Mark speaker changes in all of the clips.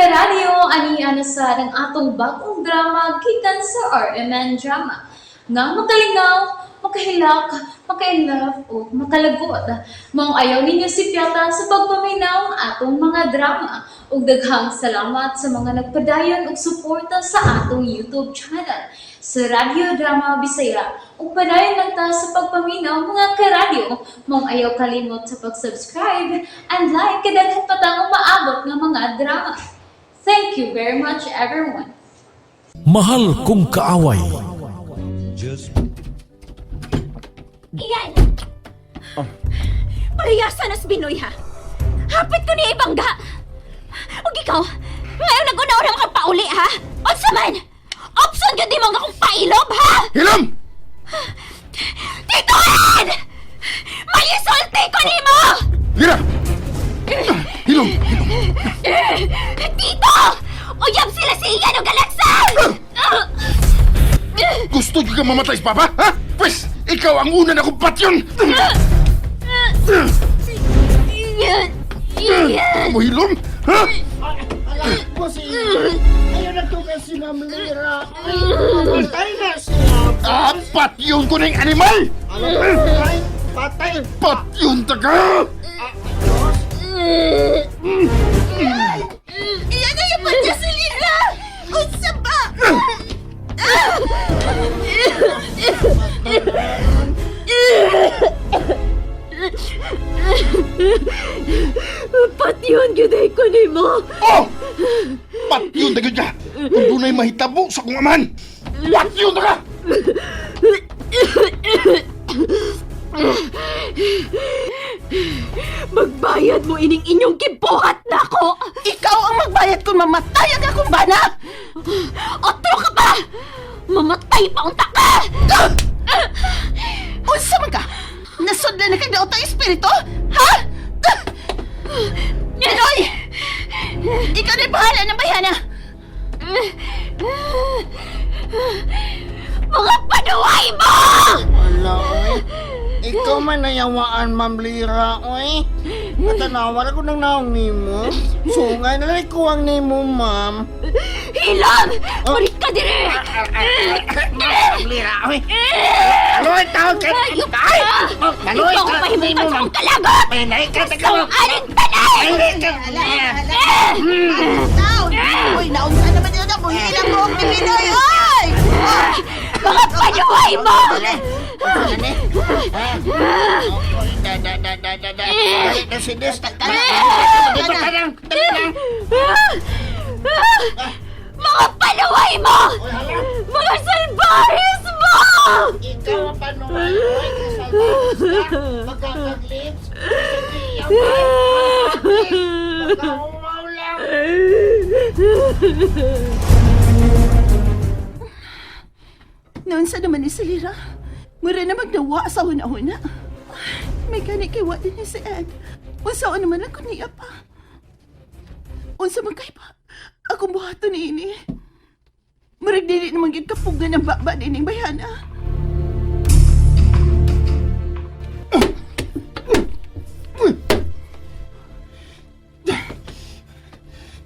Speaker 1: Karadyo, ani na sa ang atong bagong drama gikan sa RMN Drama. Nga makalingaw, makahilak, makainlove o makalagot. Maong ayaw ninyo sipyata sa pagpaminaw ang atong mga drama. Ug daghang salamat sa mga nagpadayon og suporta sa atong YouTube channel sa Radyo Drama Bisaya. Ug padayon lang ta sa pagpaminaw, mga karadyo. Maong ayaw kalimot sa pag-subscribe and like kay daghan pa tang umaabot nga mga drama. Thank you very much, everyone.
Speaker 2: Mahal Kong Kaaway.
Speaker 3: Iyan! Palayasan na si Binoy, ha? Hapit ko niya ibangga! Ug ikaw, ngayon nag-una-una kang pauli, ha? Unsa man! Option yun di mo nga akong pailob, ha?
Speaker 4: Hilom!
Speaker 3: Tito Ed! May isulti ko nimo!
Speaker 4: Lira! Hilom! Hilom!
Speaker 3: Tito! Uyab sila si Ian ug Alexa!
Speaker 4: Gusto ko ka mamatay sa papa? Ha? Pwes, ikaw ang una na kong patyon!
Speaker 3: Ian! Ian!
Speaker 4: Mo hilom? Ha?
Speaker 5: Bossing, ayaw na tugas si Ma'am Lira. Ay, patay na siya.
Speaker 4: Ah, patyon ko ng animal!
Speaker 5: Ay, patay.
Speaker 4: Patyon ta ka!
Speaker 3: Iyan na yung patya si Lira! Unsa ba? Patyon gyud ay ko nimo.
Speaker 4: Oh! Patyon ta gyud ka! Kung dunay mahitabo sa kong amahan! Patyon ta ka!
Speaker 3: Magbayad mo ining inyong gibuhat nako.
Speaker 6: Ikaw ang magbayad kung mamatay ang akong bana!
Speaker 3: Otro ka pa! Mamatay pa unta ka!
Speaker 6: Unsa man ka? Nasudlan na kag daot ang espiritu? Ha? Pinoy! Ikaw na bahala ng bayana!
Speaker 3: Mga panuway mo!
Speaker 5: Wala, oy. Ikaw man nayawaan, Ma'am Lira, oy. Matanawa ko ng naong nimo. Sungay na lang ko ang nimo, ma'am.
Speaker 3: Hilam! Balik ka dire!
Speaker 5: Ma'am Lira, oy. Aloy, tawag ka.
Speaker 3: Ayop ka!
Speaker 5: Aloy,
Speaker 3: Ikaw ang pahimutan sa akong kalagot!
Speaker 5: Ay, ka,
Speaker 3: Sa aling tanan!
Speaker 6: Taon! Uy, naunsa naman yun ang buhilang buhok ni Pinoy! Oy!
Speaker 3: Mga panuway mo!
Speaker 5: Da, da, da, da, da, da. Dali na si Des. Dito ka lang. Dali lang.
Speaker 3: Mga panuway mo! Mga salbahes mo!
Speaker 5: Ikaw ang panuway. Oy, kasalbahes ka. Magkakaglips. Sige, yaw. Magkahumaw lang.
Speaker 6: Noon sa naman ni Salira, mura na magdawa sa una-una. May gani kay wa din ni si Ed. Unsa naman ako niya pa. Unsa man kay pa. Akong buhaton ni ini. Murag dili naman gyud kapugan ang baba dining bayana.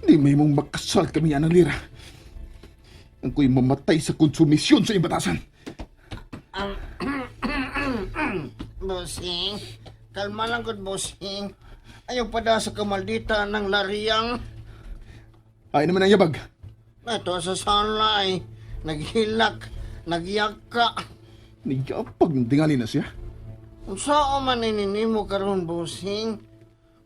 Speaker 4: Di may mong makasal kami anang Lira. Ang ko'y mamatay sa konsumisyon sa imbatasan.
Speaker 5: Bossing, kalma lang gud, bossing. Ayaw pa da sa kamaldita ng lariyang.
Speaker 4: Ay naman ang yabag.
Speaker 5: Ito sa sala ay naghilak, nagyaka.
Speaker 4: Niyapag ng tingali na siya.
Speaker 5: Unsa man ini nimo karon, bossing?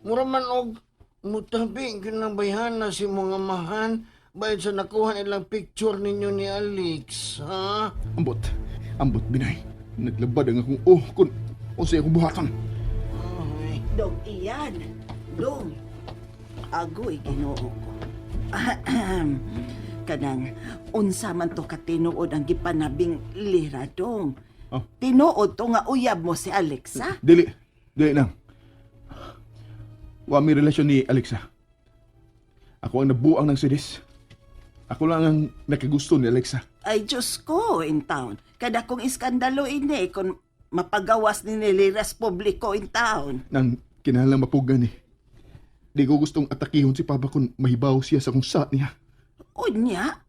Speaker 5: Mura man og mutabi ginabayhana si mga mahan bayad sa nakuha nilang picture ninyo ni Alex, ha?
Speaker 4: Ambot. Ambot, Binay. Naglabad ang akong oh kung unsay akong buhatan.
Speaker 5: Ay,
Speaker 6: Dong iyan. Dong. Agoy Ginoo ko. Kanang unsa man to katinuod ang gipanabing lira dong.
Speaker 4: Oh.
Speaker 6: Tinuod to nga uyab mo si Alexa.
Speaker 4: Dili. Dili nang. Wa mi relasyon ni Alexa. Ako ang nabuang ng sidis. Ako lang ang nakagusto ni Alexa.
Speaker 6: Ay Diyos ko in town. Kada kong iskandalo ini kung mapagawas ni Lira sa publiko in town.
Speaker 4: Nang kinahanglang mapugan ni. Di ko gustong atakihon si Papa kung mahibaw siya sa kung sa niya.
Speaker 6: Unya,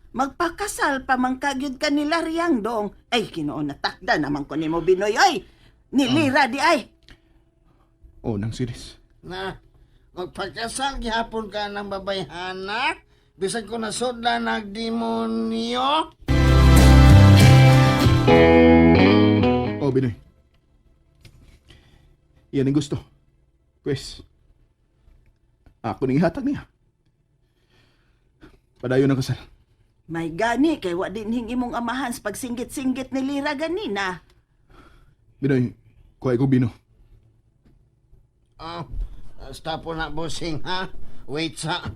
Speaker 6: magpakasal pa man kagyud ka nila riyang dong. Ay, Ginoo natakda naman ko nimo Binoy oy. Nilira di ay.
Speaker 4: Oh, nang siris.
Speaker 5: Na, magpakasal gihapon ka ng babayhana. Bisan ko nasudla nagdemonyo.
Speaker 4: Oh, Binoy. Yan ang gusto. Pwes, ako ning ihatag niya. Padayon ang kasal.
Speaker 6: May gani kay wa din hing imong amahan sa pagsinggit-singgit ni Lira ganina.
Speaker 4: Binoy, kuha ko bino.
Speaker 5: Ah, stop po na, bossing, ha? Wait sa...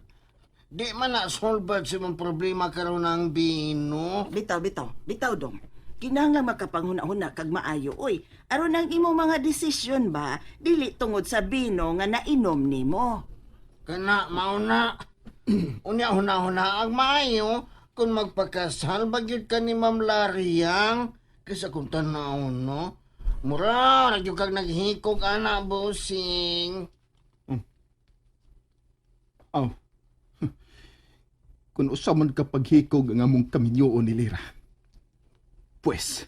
Speaker 5: Di man na solve sa imong problema karon ng bino.
Speaker 6: Bitaw, bitaw, bitaw dong. Kinahanglan makapanghuna-huna kag maayo oy. Aron ang imong mga desisyon ba dili tungod sa bino nga nainom nimo.
Speaker 5: Kana, mauna. Unya, huna-huna ang maayo kung magpakasal ba gyud ka ni Ma'am Lariang. Kaysa kung tanaw, no? Mura, radyo kag naghikog, ana, bossing.
Speaker 4: Aw. Kung usa man ka paghikog ang among kaminyoon ni Lira. Pwes,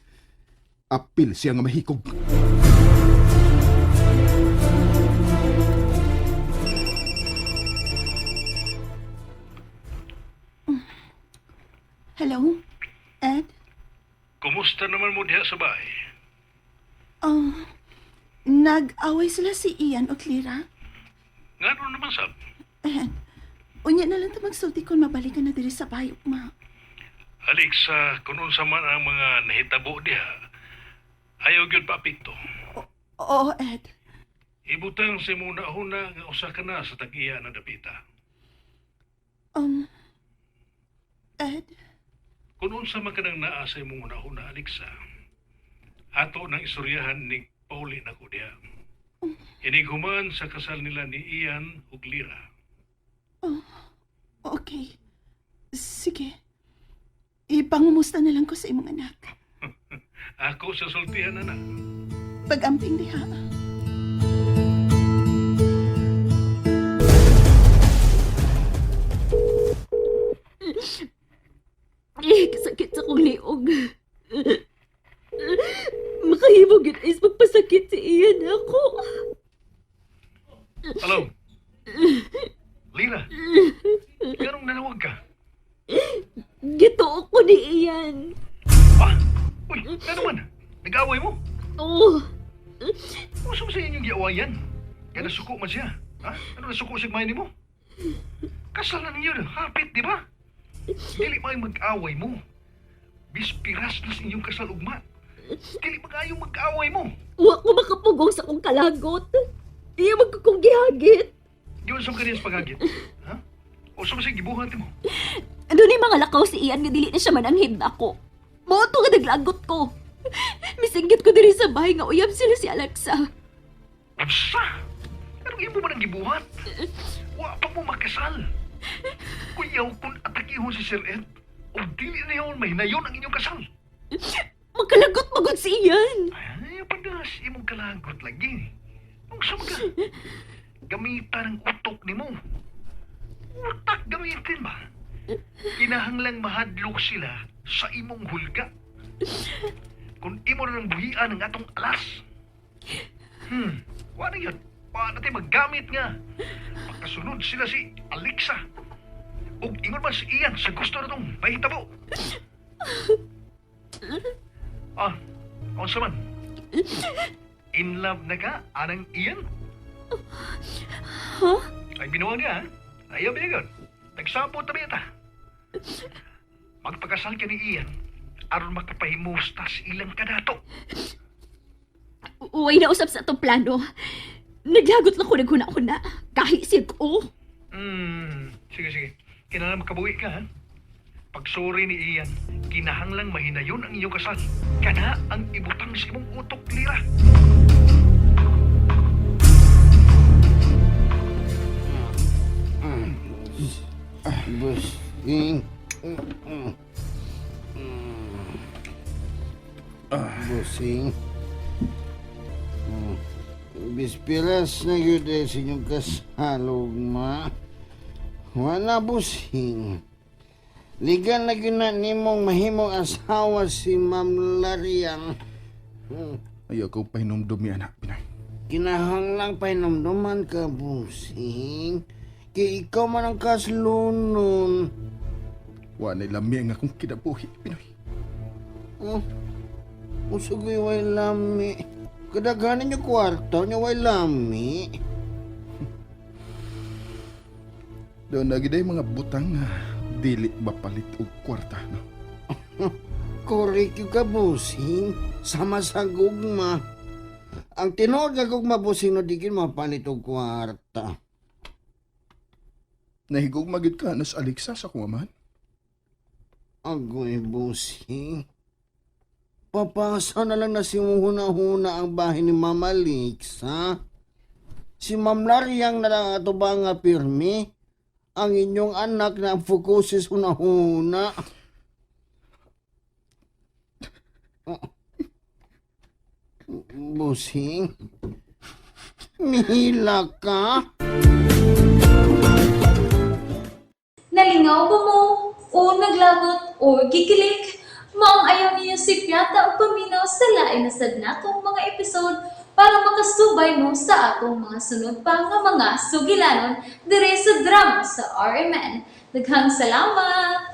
Speaker 4: apil siya nga mahikog.
Speaker 6: Hello? Ed?
Speaker 7: Kumusta naman mo diha sa bahay?
Speaker 6: Oh, nag-away sila si Ian o Lira?
Speaker 7: Ngano naman sab?
Speaker 6: Ed, unya na lang ta magsulti kung mabalik ka na diri sa bahay, ugma.
Speaker 7: Alexa, kung unsa man ang mga nahitabo diha, ayaw gyud paapekto.
Speaker 6: Oo, Ed.
Speaker 7: Ibutang si muna huna nga usa ka na sa tag-iya ng dapita.
Speaker 6: Ed?
Speaker 7: Kung unsa man kanang naa sa imong una-una, Alexa, ato nang istoryahan ni Pauli na ko diha. Inighuman sa kasal nila ni Ian ug Lira.
Speaker 6: Okay. Sige. Ipangumusta na lang ko sa imong anak.
Speaker 7: Ako sa sultihan na na.
Speaker 6: Pag-amping diha.
Speaker 3: Eh, kasakit sa kong liog. Makahimo gyud is magpasakit si Ian ako.
Speaker 7: Hello? Lira, ganong nanawag ka?
Speaker 3: Gituo ko ni Ian.
Speaker 7: Ah! Uy, ano man? Nag-away mo?
Speaker 3: Oh,
Speaker 7: Unsa man sa inyong giawayan? Kaya nasuko man siya. Ha? Ano nasuko siya kumain mo? Kasal na ninyo, hapit, di ba? Dili may mag-away mo. Bispiras na sa inyong kasal ugma. Dili magayong mag-away mo.
Speaker 3: wa ko makapugong sa kong kalagot. Iya magkukong gihagit.
Speaker 7: Di sa kaniyang pagagit. Ha? O sa masig gibuhat mo?
Speaker 3: Doon yung mga lakaw si Ian nga dili na siya mananghid ako. Moto nga naglagot ko. Misinggit ko diri sa bahay nga uyab sila si Alexa.
Speaker 7: Unsa? Anong imo man ang gibuhat? Wa pa mo makasal. Kuyaw kung atakihon si Sir Ed, o dili na yun, mahinayon ang inyong kasal.
Speaker 3: Magkalagot magod si Ian.
Speaker 7: Ay, padas, imong kalagot lagi. Ang sama ka. Gamitan ang utok nimo. Utak gamitin ba? Kinahanglang mahadlok sila sa imong hulga. Kung imo na lang buhian ang atong alas. Wala yun. Paano tayo maggamit nga? Pagkasunod sila si Alexa. Ug ingon man si Ian sa gusto na itong mahitabo. Ah, unsa man? In love na ka, anang Ian?
Speaker 3: Huh?
Speaker 7: Ay, binuang niya, ha? Ayaw ba yun? Nagsapot na ba yata? Magpakasal ka ni Ian, aron makapahimustas ilang kadato.
Speaker 3: Uway na usap sa atong plano. Naglagot lang ko naghuna-huna. Kahit siya ko.
Speaker 7: Sige, sige. Kinahanglan makabuhi ka, ha? Pagsuri ni Ian, kinahanglang mahinayon ang iyong kasal. Kana ang ibutang sa imong utok, Lira.
Speaker 5: Bossing. Bossing. Bispiras na yun eh sa inyong kasalog, ma. Wala, busing. Ligan na yun na nimong mahimong asawa si Ma'am Lariang.
Speaker 4: Ayaw ko pahinumdumi, anak, Pinoy.
Speaker 5: Kinahanglang pahinumduman ka, busing. Kay ikaw man ang kaslunon.
Speaker 4: Wa na lami ang akong kinabuhi, Pinoy.
Speaker 5: Oh, usugoy way lami. Kadaghanan niyo kwarto niyo way lami.
Speaker 4: Doon na giday mga butang nga dili mapalit og kwarta, no?
Speaker 5: Correct yung ka, busing. Sama sa gugma. Ang tinuod nga gugma, busing, no, di kin mapalit og kwarta.
Speaker 4: Nahigugma gyud ka nas Alexa sa akong amahan.
Speaker 5: Agoy, busing. Papasa na lang na si huna-huna ang bahay ni Mama Lix, ha? Si Ma'am Lariang na lang ato ba nga pirmi? Ang inyong anak na ang focuses huna-huna. Oh. Busing? Mihila ka?
Speaker 1: Nalingaw ba mo? O naglagot o gikilig? Maong ayaw niyo si Piata o paminaw sa lain na sad natong mga episode para makasubay mo sa atong mga sunod pa nga mga sugilanon dire sa drama sa RMN. Daghang salamat!